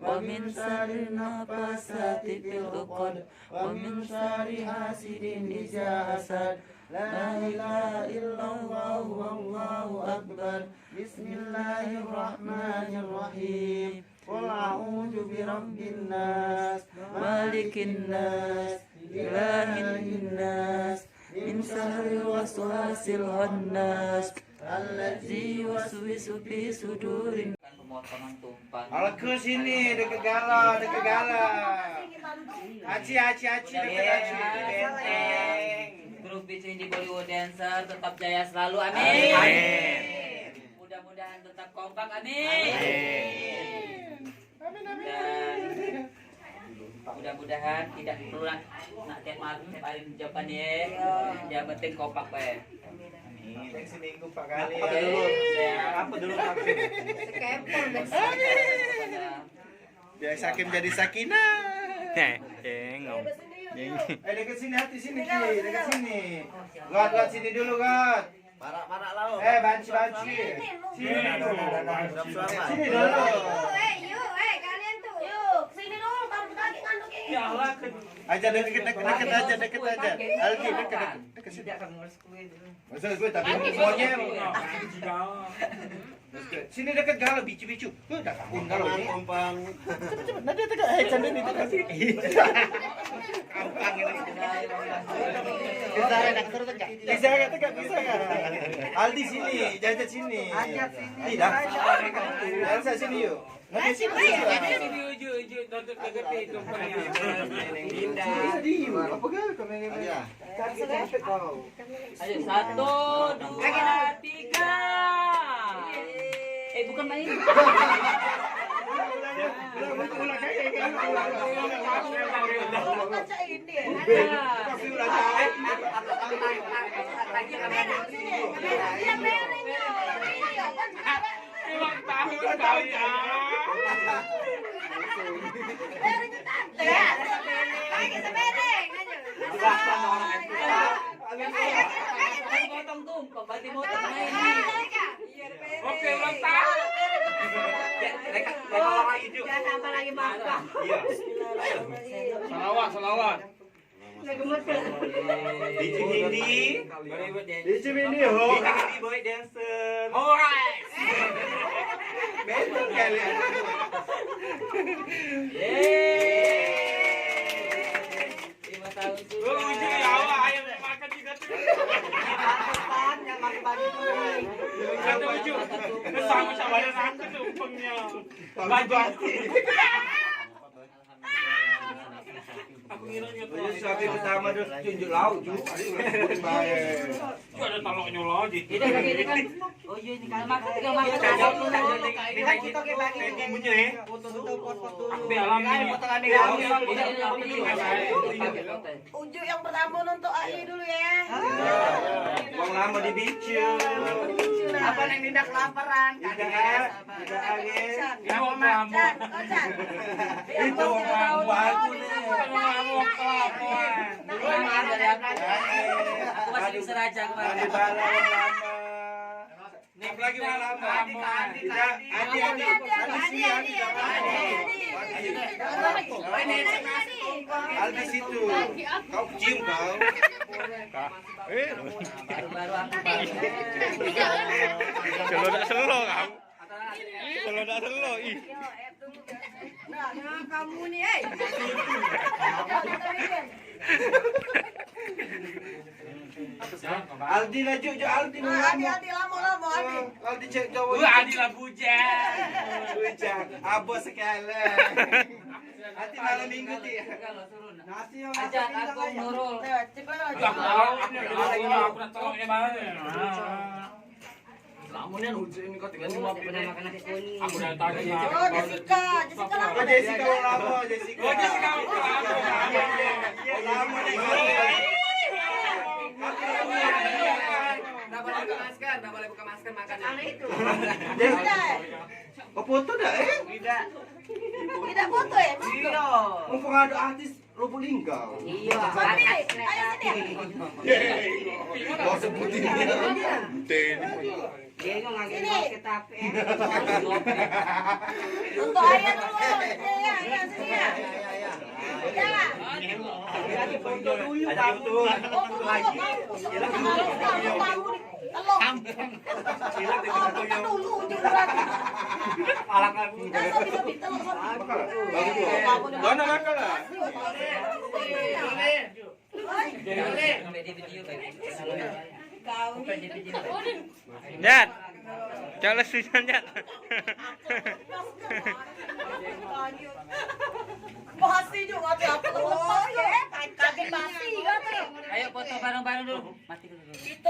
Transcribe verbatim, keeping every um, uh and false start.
ومن شر النفاثات في العقد، ومن شر حاسد إذا حسد. لا إله إلا الله والله أكبر. بسم الله الرحمن الرحيم. قل أعوذ برب الناس، ملك الناس، إله الناس، من شر الوسواس الخناس، الذي يوسوس في صدور الناس. Pemotongan tumpang. Alke sini, deket gala, deket gala. Aci, aci, aci, deket aci. Benteng. Grup Bicing di Bollywood Dancer tetap jaya selalu. Amin. Amin. Mudah-mudahan tetap kompak. Amin. Amin. Dan mudah-mudahan tidak perlu nak, nak tiap malam, tiap hari jawaban ya. Yang penting kompak bae. Amin. Seminggu empat kali. Apa dulu? Apa dulu maksud? Skempol besok. Biar Sakim jadi Sakinah. Heh, tengok. Eh, dekat sini, hati sini, Ki. Dekat sini. Got, got sini dulu, got. Parak-parak laut. Eh, banci, banci. Sini dulu. Sini dulu. Yuk, eh, yuk, eh, kalian tuh. Yuk, sini dulu, kamu lagi ngandung ini. Aja deket, deket, deket aja, deket aja. Aldi, deket, deket, deket sini. Masa gue tapi monyet. Sini deket galo, bicu-bicu. Tuh, dah kabun galo ni. Tumpang. Cepet, cepet. Nanti tegak. Eh, canda ni tegak. Bisa tegak, terus tegak. Bisa tegak, bisa tegak. Aldi sini, Jajat sini. Ajak sini. Tidak. Elsa sini yuk. Nanti sini. Sini ujuk-ujuk, tutup ke tepi tumpang. Indah. Bisa di. Apa ke kamera? Ayo, satu, dua, tiga. Eh, bukan main. Ulang tahun kau ya. Lagi sebereng aja. Potong tumpeng, berarti potong main. Oke, ulang tahun. Mereka, mereka orang hijau. Jangan sampai lagi makan. Iya. Salawat, salawat. Biji Hindi. Biji Hindi, ho. Biji Hindi boy dancer. Alright. Betul kali. Yeay. Lima tahun sudah. Ujung ya Allah, ayo makan juga tuh. Pantesan yang pakai baju kuning. Kata Ujung, sama-sama ada satu tuh umpengnya. Baju. Aku ngira dia. Ini suami pertama dia tunjuk lauk juga. Dia ada taloknya lagi. Ini kan, ini kan. Oh iya, ini kan. Tinggal makan. Ini kan kita bagi. Ini punya, ya. Foto dulu, foto dulu. Aku di alam ini. Foto kami. Ini, ini, ini. Ujuk yang pertama nonton A I dulu ya. Wong lama di bicu. Apa neng tindak kelaparan? Tidak, tidak, Agis. Ini wong lama. Chan, oh, Chan. Itu wong lama aku nih. Wong lama kelaparan. Aku masih di Seraja kemarin. Di bala wong lama. Apalagi wong lama. Adi, adi, adi, adi, adi, adi, adi, adi, adi. Aldi situ. Kau cium kau. Eh. Kalau dak selo kau. Kalau dak selo, ih. Nah, kamu ni, eh. Aldi lah, Juk, Juk, Aldi, Aldi, Aldi, lama, lama, Aldi. Aldi cek cowok. Wah, Aldi lah bujang. Bujang. Abos sekali. Nanti malam minggu, Ti. Nasi yang Ajak masak aku, pindang aja. Nurul. Nah, cepat. Aku, aku, aku, aku nak tolong dia mana? Lama ni, Ujung ni kau tinggal lima puluh menit. Aku dah tanya. Oh, Jessica, Jessica lama. Oh, Jessica lama, Jessica. Oh, Jessica lama. Lama ni. Dah boleh buka masker, dah boleh buka masker, makan. Aneh itu. Jessica. Kau foto dah, eh? Tidak. Tidak foto, eh? Iya. Mumpung ada artis Lubuk Linggau. Iya. Mami, ayo sini. Kau sebutin dia. Dia yang ngasih masker tapi, eh. Untuk ayah dulu. Jat. Cok lesu, Jat. Masih juga ada apa? Oh, ya. Kaget masih, kan? Ayo foto bareng-bareng dulu. Mati dulu.